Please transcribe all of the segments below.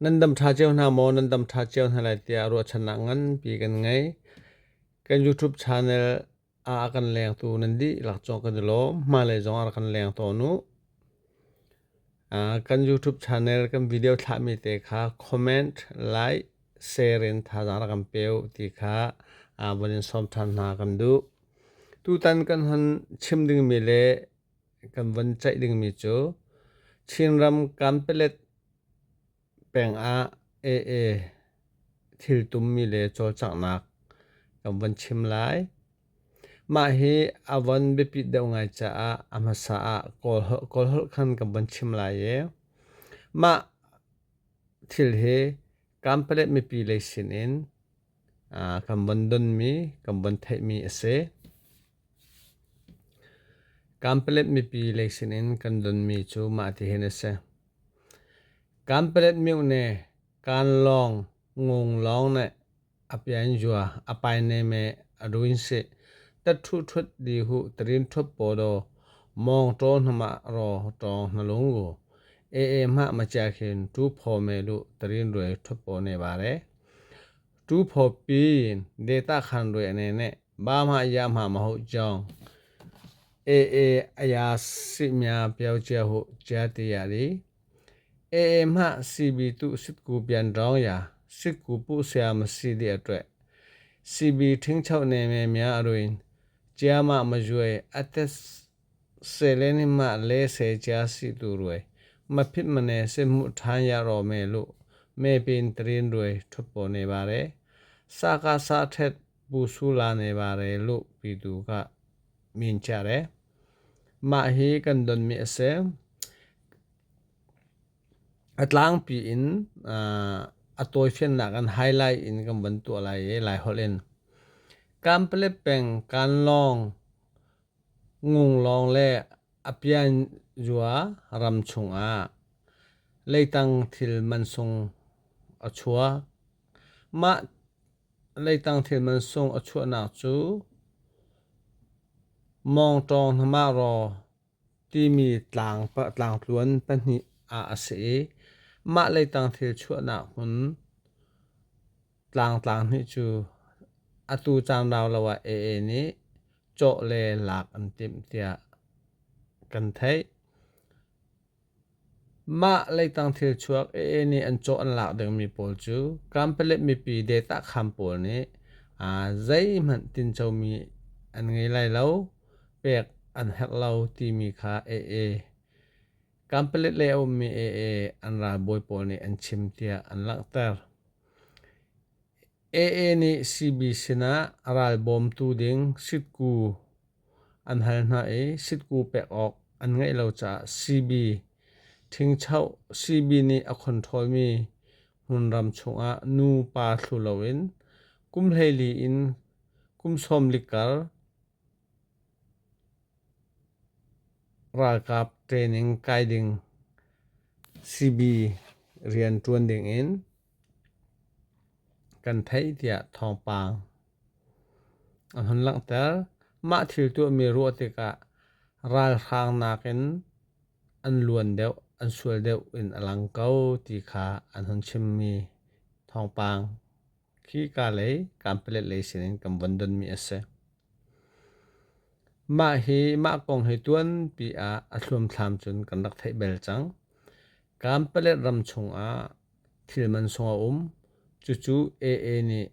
Nan dam ṭha cio hna maw? Nan dam ṭha cio hna lai tiah ruahchannak nganpi kan ngei. Kan YouTube channel ah a kan lengtu nan dihlak cung kan i lawm. Hmailei zong ah rak kan leng tawn u. Kan YouTube channel kan video thlahmi te kha comment, like, share in thazaang rak kan pe u ti kha von in sawm ṭhan hna kan duh. Tutan kan hon chim dingmi le kan von ceih dingmi cu Chinram Kanpelet peng ah AA thil tummi le cawlcanghnak kan von chim lai. Mah hi a von biapit deuh ngai caah a hmasa ah Kawlholh khan kan von chim lai i mah thil hi Kanpelet mipi lei sinin kan von donmi, kan von theihmi a si. Kanpelet mipi lei sinin kan donmi cu mah ti hin a si. Kanpelet myone kanlawng ngunglawng nih a pianjua a paineme a ruin sih tatṭhu ṭhut di hu tarin ṭhup pawdaw mawngṭaw hnamah raw ṭawng hnalung ee hmah macia khin ṭu phaw me lu tarin ruai ṭhup paw ne bare. Ṭu phaw pin deta khan ruai ane ne ba ma ya ma ma hu jong ee aya si mya piao chia hu chia ti ya di ee ma CB tu sitku pian rong ya sitku pu sia ma si di atwe CB thing chau ne me mya aruin chia ma ma juai ate sele ni ma le se chia si tu ruai ma phit ma ne se mu than ya ro me lu me pin trin ruai thupo ne bare sa ka sa thet ပူဆူလာနေပါတယ်လို့ပြည်သူကမြင်ကြတယ်။Mah hi kan donmi a si. A tlangpi in a tawifiannak an highlight in kan van tuah lai i Laiholh in. Kanpalet peng Kanlawng, Ngunglawng le Apianjua ram chungah leitang thil mansung a chuak. Mah Leitang thil mansung a chuahnak cu Mawngṭawng Hnamaraw timi tlangtluan pahnih ah a si i mah leitang thil chuahnak hmun tlangtlang hnih cu atu caan rau lo ah AA nih cawh le lak an timh tiah kan theih. Mah leitang thilchuak AA nih an cawh an lak dingmi pawl cu Kanpalet mipi dehtakham pawl nih zeihmanh tincomi an ngei lai lo, pek an herh lo timi kha AA Kanpalet lei a ummi AA an ralbawi pawl nih an chim tiah an langhter. AA nih CB sinah ralbawmtu ding sitku An hal hna i sitku pek awk an ngeih lo caah CB ṭhingchoh CB nih a control-mi hmunram chungah nu pa thlu loin kum 14 in kum 40 kar ralkap training kai ding CB rian ṭuan dingin kan theih tiah thawngpang a hun langhter. Mah thil tuahmi ruah tikah ralhrang nakin an luan deuh, an sual deuh in a lang ko ti kha an hun chimmi thawngpang khi ka lei Kanpalet lei sinin kan von donmi a si. Mah hi mah kong hi tuanpi ah a thluamthlam cun kan rak theih bel cang. Kanpalet ram chungah thil mansung a um. Cucu AA nih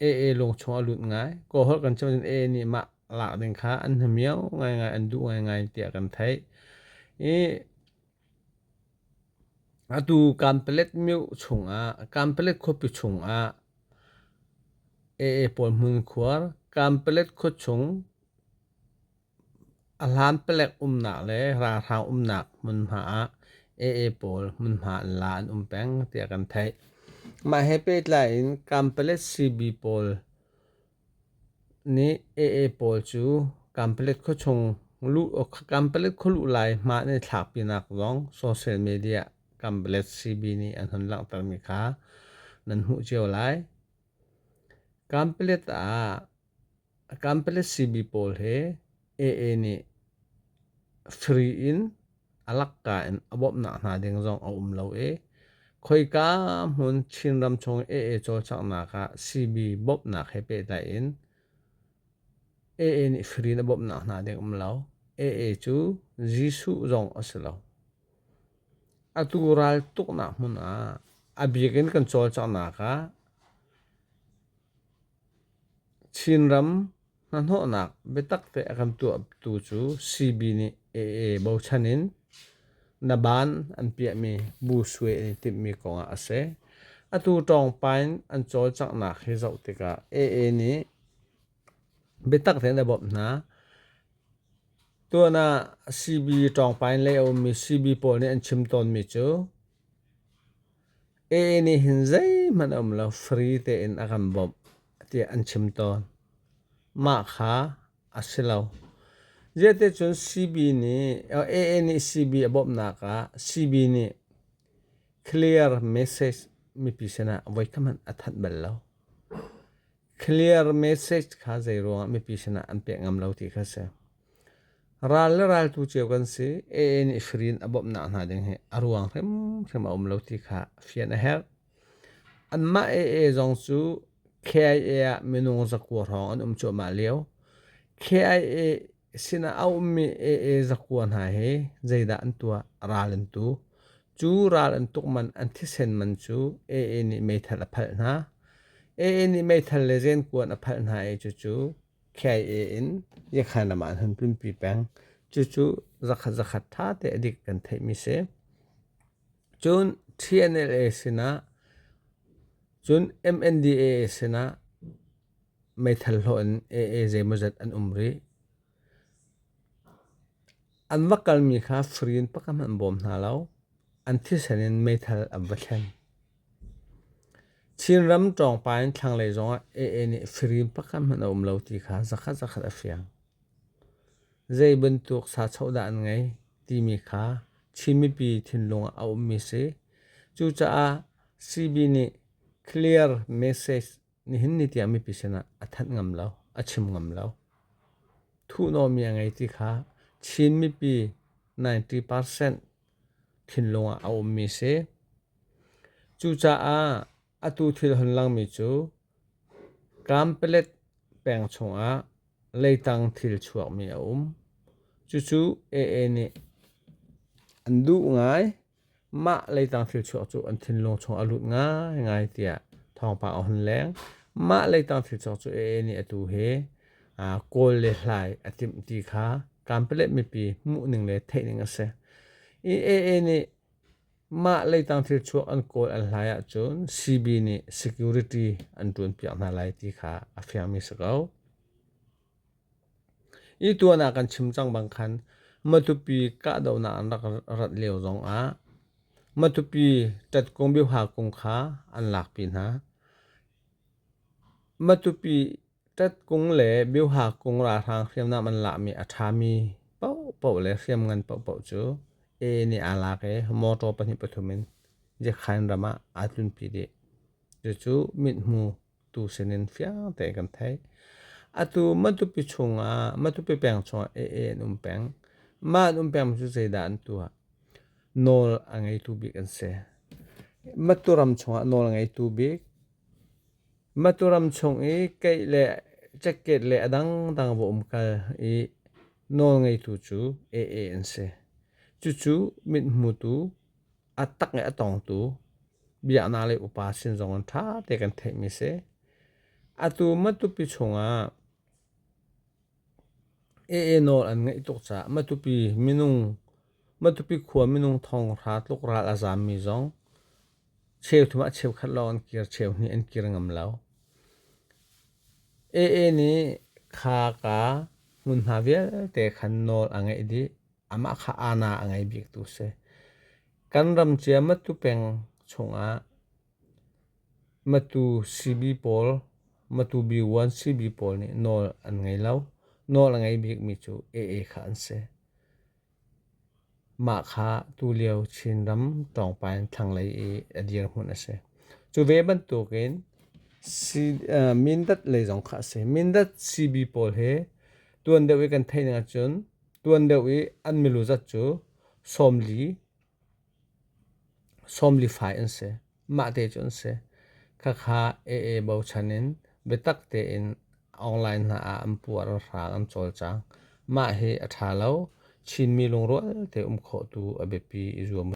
AA lungchung a lut ngai. Kawlholh kan chim ahcun AA nih mah lak ding kha an hnamiau ngaingai, an duh ngaingai tiah kan theih. I atu Kanpalet myo chungah, Kanpalet khuapi chungah AA pawl hmunkhuar, Kanpalet khuachung A hlan palek umnak le ralhrang umnak hmunhma ah AA pawl hmunhma an la an um peng tiah kan theih. Mah he pehtlai in Kanpalet CB pawl nih AA pawl cu Kanpalet khuachung luh Kanpalet khualuh lai hma an i thlakpinak zong social media Kanpalet CB nih an hun langhtermi kha nan hmuh cio lai. Kanpalet ah Kanpalet CB pawl hi AA nih free in a lakka in a bawmhnak hna ding zong a um lo i. Khoika hmun Chinram chung AA cawlcanghnak ah CB bawmhnak he pehtlai in AA nih free in a bawmhnak hna ding um lo. AA cu Jesuh zong a si lo. Atu ral tuknak hmun ah a bik in kan cawlcanghnak ah Chinram hnahnawhnak biatak te a kan tuahtu cu CB nih AA bochan in na ban an piahmi bu suai an i timhmi kongah a si. Atu ṭawngpain an cawlcanghnak hi zoh tikah AA nih biatak tein a bawmh hna. Tuan ah CB ṭawngpain lei a ummi CB pawl nih an chim tawnmi cu AA nih hin zeihmanh a um lo, free tein a kan bawmh tiah an chim tawn. Mah kha a si lo. Ziahticun CB nih AA nih CB a bawmhnak ah CB nih clear message mipi sinah voikhat hmanh a thanh bal lo. Clear message kha zeiruangah mipi sinah an pek ngam lo ti kha si. Ral le raltu cio kan si. AA nih free in a bawmhnak hna ding hi a ruang hrimhrim a um lo ti kha fian a herh. Anmah AA zong cu KIA ah minung zakua hrawng an um cuahmah lio. KIA sinah a ummi AA zakua hna hi zeidah an tuah? Ral an tu. Cu ral an tuk man an thisen man cu AA nih meithal a phalh hna. AA nih meithal le zenkuan a phalh hna i cucu KIA in Yakhan ram ah an hun tlunpi peng. Cucu zakhat zakhat ṭha te a dik kan theihmi si. Cun TNLA sinah cun MNDAA sinah meithal hlawh in AA zeimawzat an um rih. An va kalmi kha free in pakhat hmanh an bawm hna lo. An thisen in meithal an va thlen. Chinram ṭawngpa in thlanglei zongah AA nih free in pakhat hmanh a um lo ti kha zakhat zakhat a fiang. Zei bantuk sachoh dah an ngei timi kha Chin mipi thinlung ah a ummi si. Cucaah CB nih clear message nihin ni tiang mipi sinah a thanh ngam lo, a chim ngam lo. Thuhnawhmi a ngei ti kha Chin mipi 90% thinlung ah a ummi si. Cucaah atu thil hon langmi cu Kanpalet peng chungah leitang thil chuakmi a um. Cucu AA nih an duh ngai. Mah leitang thil chuak cu an thinlung chung a lut ngaingai tiah thawngpang a hun leng. Mah leitang thil chuak cu AA nih atu hi kawl le hlai a timh ti kha Kanpalet mipi hmuhning le theihning a si. I AA nih Mah leitang thil chuak an kawl an hlai ahcun CB nih security an ṭuanpiak hna lai ti kha a fiangmi si ko. I tuan ah kan chim cang bang khan Matupi kahdohnak an rak rat lio zongah Matupi ṭatkung biuha kung kha an lakpi hna. Matupi Ṭatkung le biuha kung ralhrang hriamnam an lahmi a ṭhami paohpaoh le hriamngan paohpaoh cu AA nih aa lak i mawṭaw pahnih pathum in Yakhain ram ah aa tlunpi dih. Cucu mithmu tu sinin fiang tein kan theih. Atu Matupi chungah, Matupi peng chungah AA an um peng. Mah an um peng cu zeidah an tuah? Nawl a ngeitu bik an si. Matu ram chungah nawl a ngeitu bik Maturam chung i keih le cekket le a dangdang va um kal i nawlngeitu cu AA an si. Cucu mithmutu, a tak i a tongtu, biaknak lei upa sin zong in ṭha te kan theihmi si. Atu Matupi chungah AA nawl an ngeih tuk caah Matupi minung Matupi khua minung thong hra tluk ral a zaammi zong Cheuthum ah cheukhat lawng an kir, cheu hnih an kir ngam lo. AA nih kha ka hmunhma vialte khan nawl a ngeih dih. Amah kha aana a ngei biktu si. Kan ram cia Matu peng chungah Matu CB pawl, Matu B1 CB pawl nih nawl an ngei lo. Nawl a ngei bikmi cu AA kha an si. Mah kha tulio Chinram ṭawngpa in thlanglei i a dirhmun a si. Cu ve bantukin Mindat lei zong kha a si. Mindat CB pawl hi tuan deuh i kan theih ning ahcun tuan deuh i an milu zat cu 40. Sawmli fai an si. Mah te cu an si. Khakha AA bochan in biatak tein online hna ah an puar an hrang an cawlcang. Mah hi a ṭha lo. Chinmi lungrual te um khawh tu a biapi i zuam.